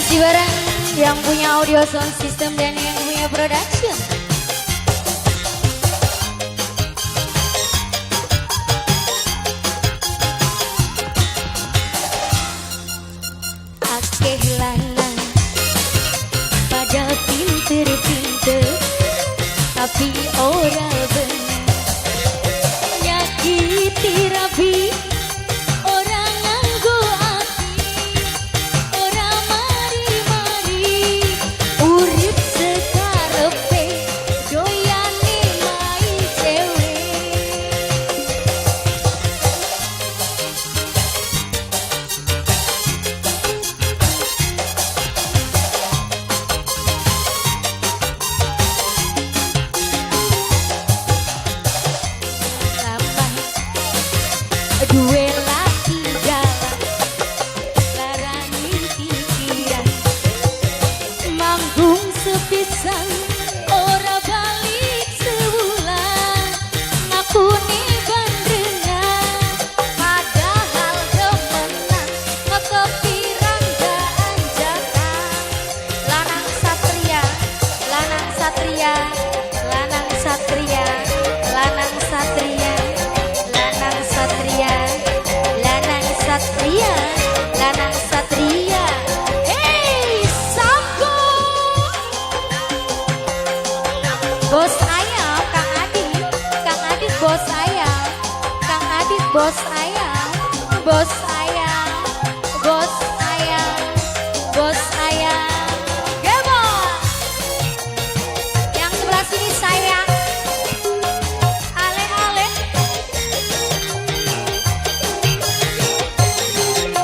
Masih bareng yang punya audio sound system dan yang punya production. Akeh lanang pada pinter-pinter, tapi ora bener nyakiti rabi, ora nganggo ati, ora mari-mari, urip sekarepe, doyane mai cewek. Lapan duwe laki jalan, larani pikiran, manggung sepisan ora balik sewulan, ngakune bandrengan padahal demenan ngekepirang anjakan. Lanang satria, lanang satria, lanang satria, lanang satria, lanang satria, lanang satria, lanang satria. Hey, Samko, bos ayam Kang Adit, Kang Adit bos ayam, Kang Adit bos ayam, bos ayam, bos ayam, bos ayam. Gemon. Yang sebelah sini sayang. Ale ale.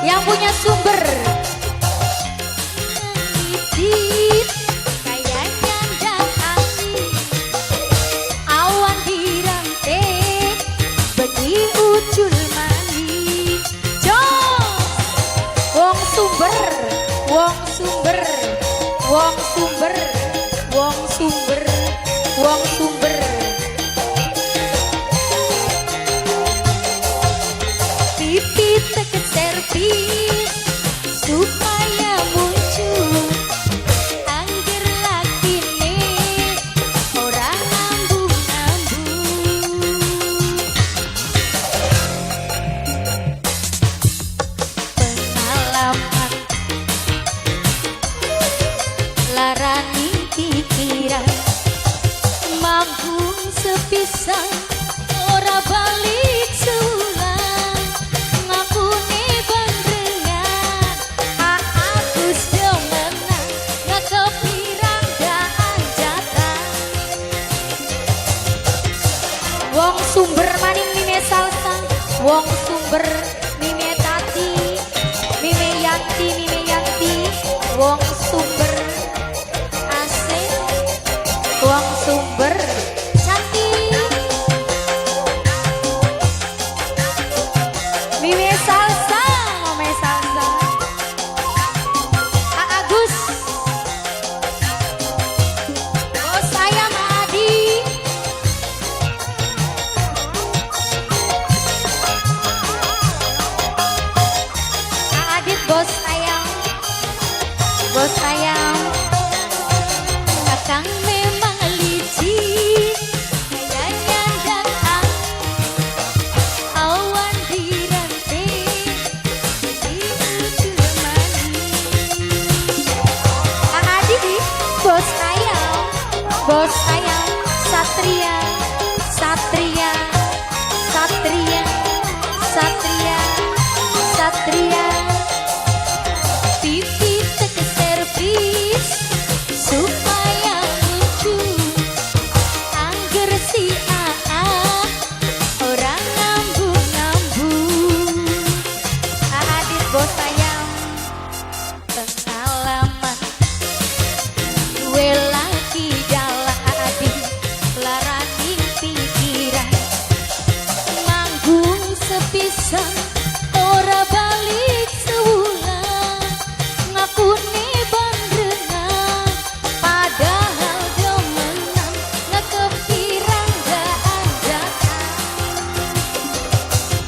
Yang punya sumber. Itit kayak nyandak ati. Awan dirante bengi ucul mani. Jos. Wong sumber, wong sumber, wong sumber, wong sumber, wong sumber. Pipi teke servis supaya muncul, angger lakine ora ngambung-ngambung. Pengalaman larani pikiran, manggung sepisan ora balik sewulan, ngakune bandrengan Agus demenan ngekepirang anjatan. Wong sumber maning mime salsa, wong sumber mime tati, mime yanti, mime yanti, wong sumber asik, wong sumber cantik, mime salsa, mime salsa. A Agus, bos ayam Adi. Adit bos ayam, bos ayam. Kakang memang licik kayak nyandak awan dirante di ujung mani. Adit bos ayam, bos ayam, satria, satria, satria, satria, satria. Pipi teke servis supaya lucu, angger si AA ora ngambung-ngambung. Adit bos ayam, pengalaman duwe laki dalam adi larani pikiran, manggung sepisan ora balik sewulan, ngakune bandrengan padahal demenan ngekepirang anjakan.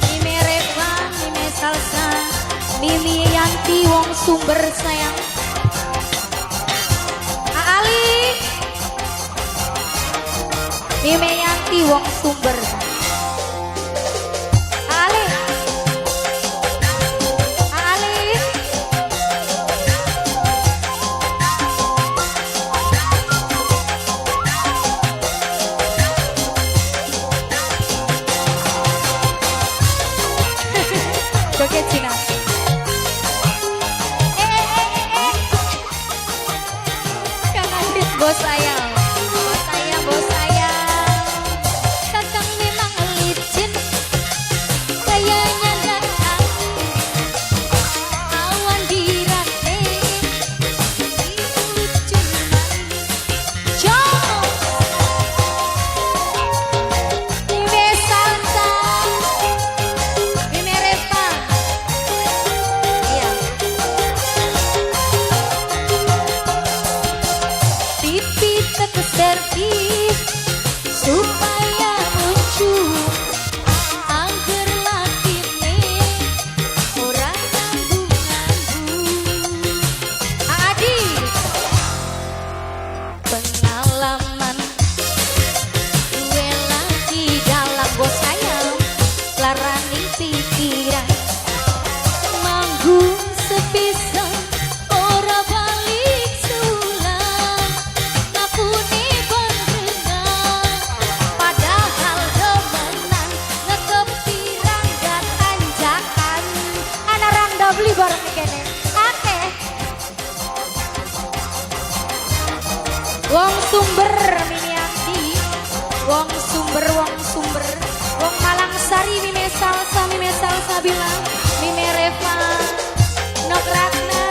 Mime Reva, Mime Salsa, Mimi Yanti wong sumber sayang. Mime Yanti wong Sumber. Ali. Ali. Joget Cina. Eh, eh, eh, eh. Kang Adit bos ayam. Bos ayam, bos ayam. Kakang memang licin. Kayaknya datang. Awan dirante. Lucu. Jos. Mime Salsa. Mime Reva. Iya. Pipi tek servis supaya lucu. Angger lakine ora nganggu-nganggu. Adi. Pengalaman duwe laki dalam bos ayam larani pikiran manggung sepisan ora balik sulan ngakune bandrengan padahal demenan ngetepi rangga tanjakan ana rangda beli bareng nih kene akeh. Wong Sumber Mimianti, wong Sumber, wong Sumber, wong Malang Sari Mime Salsa, Mime Salsa bilang, Mime Reva, Nok Ratna.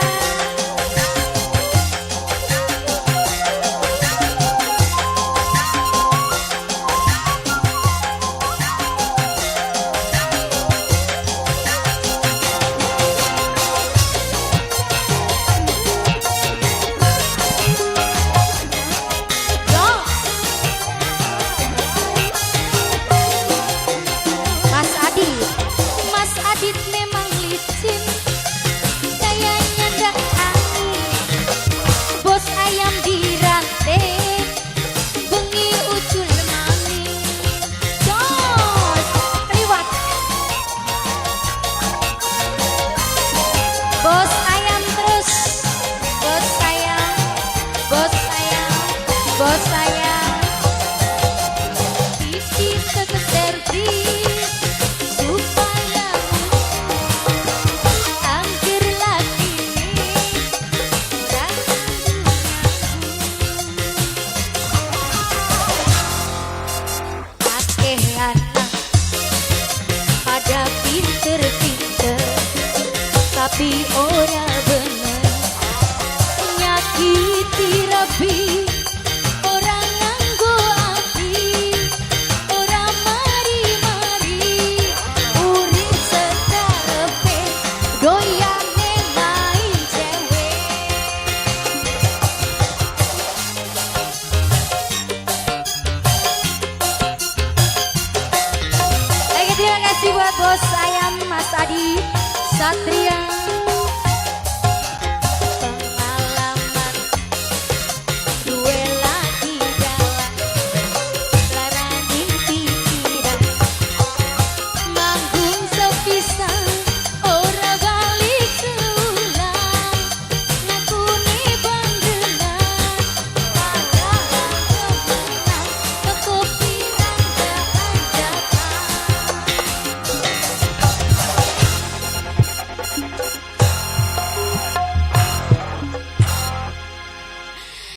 Yo. Mas Adit, Mas Adit memang licin, kayaknya ndak angin. Bos ayam dirantai, bengi ucul maning. Jos, liwat. Bos ayam terus, bos ayam, bos ayam, bos ayam. Pipi tek servis supaya angger lakine ora nganggu-nganggu. Akeh lanang pada pinter-pinter tapi ora bener nyakiti rabi ora nganggo ati ora mari-mari urip sekarepe doyane main cewek. Oke, terima kasih buat bos ayam Mas Adi Satria.